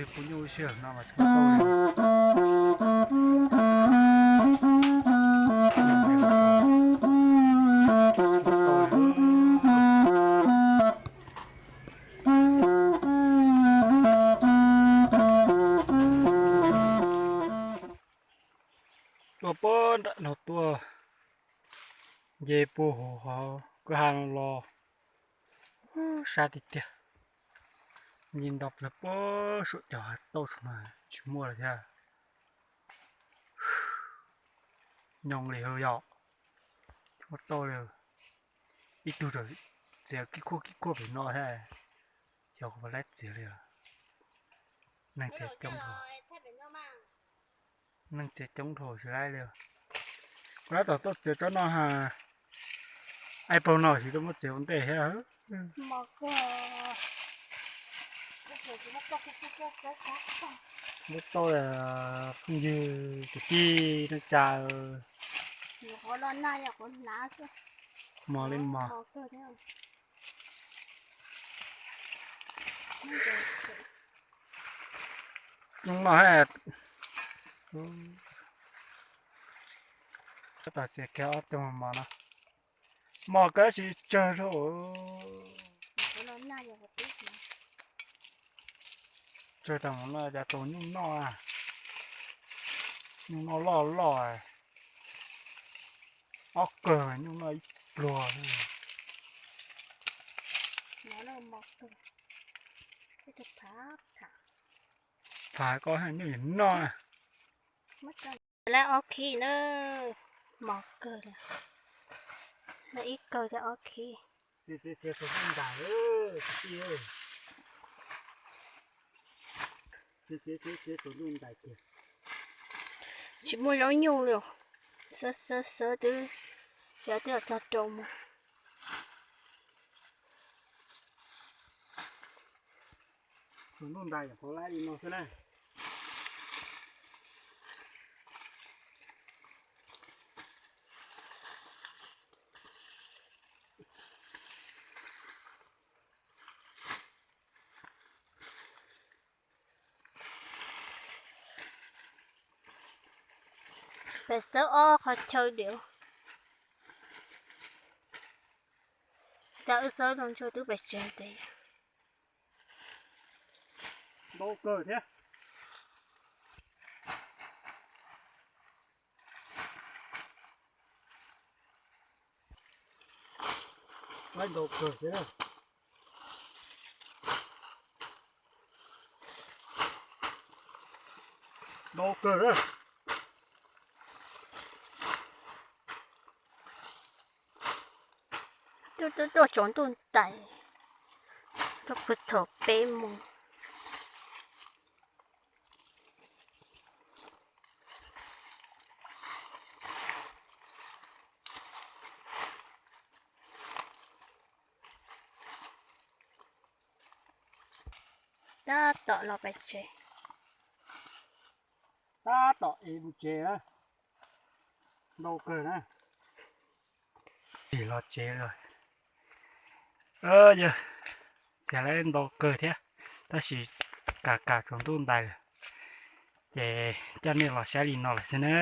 Kuv nyuj sij hawm no mas tsis muaj tau li. Tuaj puag nram no tuaj nce puag hauv kwj ha no los sab tiag tiag. Nce nto plawg puag saum cov hav tauj no tsis muaj lawm thiab. Nyoos li yom, tsis muaj tauj li. Ib tug tseem txiav kib kuaj kib kuaj pem no thiab, yog kuv laib txiav li. Neeg txiav coob dhau, neeg txiav coob dhau tsis laib li. Kuv tab tom tuaj txiav tsob no ha, ai paug no tsis tuaj muab txiav ua ntej thiab. Muab tau phooj ywg kwv tij neej tsa, mos li mos. Hnub no tab tom txiav kiag ob tug mos no, mos kawg tsis tsawg dhau. Tsawg tas mos no cas tau nyuj noj, nyuj noj loj loj. Ob kawg nyuj noj ib pluag. Phav koj nyuj noj. Lawv ob khib na, mos kawg li, lawv ib kawg thiab ob khib. Tsis muaj zaub nyuj li, xawb xawb xawb twb, xyov twb txog rau mus. Tus ntuj ntais nyuam qhuav laib li no xwb na. Peb xawb ob qhov chaw diam, cas wb xawb zoo ntshe twb pes tsawg ntev. Ntau kawg thiab. Laib ntau kawg thiab. Ntau kawg na. Tuaj tuaj tuaj tsaus ntuj ntais, tuaj puag thaum peb moos. Tab tom los pem tsev. Tab tom es mus tsev na. Ntau kawg na. Tsis los tsev lawm. Yog, txiav lawm ntau kawg thiab, tab sis kam kam tsaus ntuj ntais lawm, ces coj nej los saib li no lawm xwb na.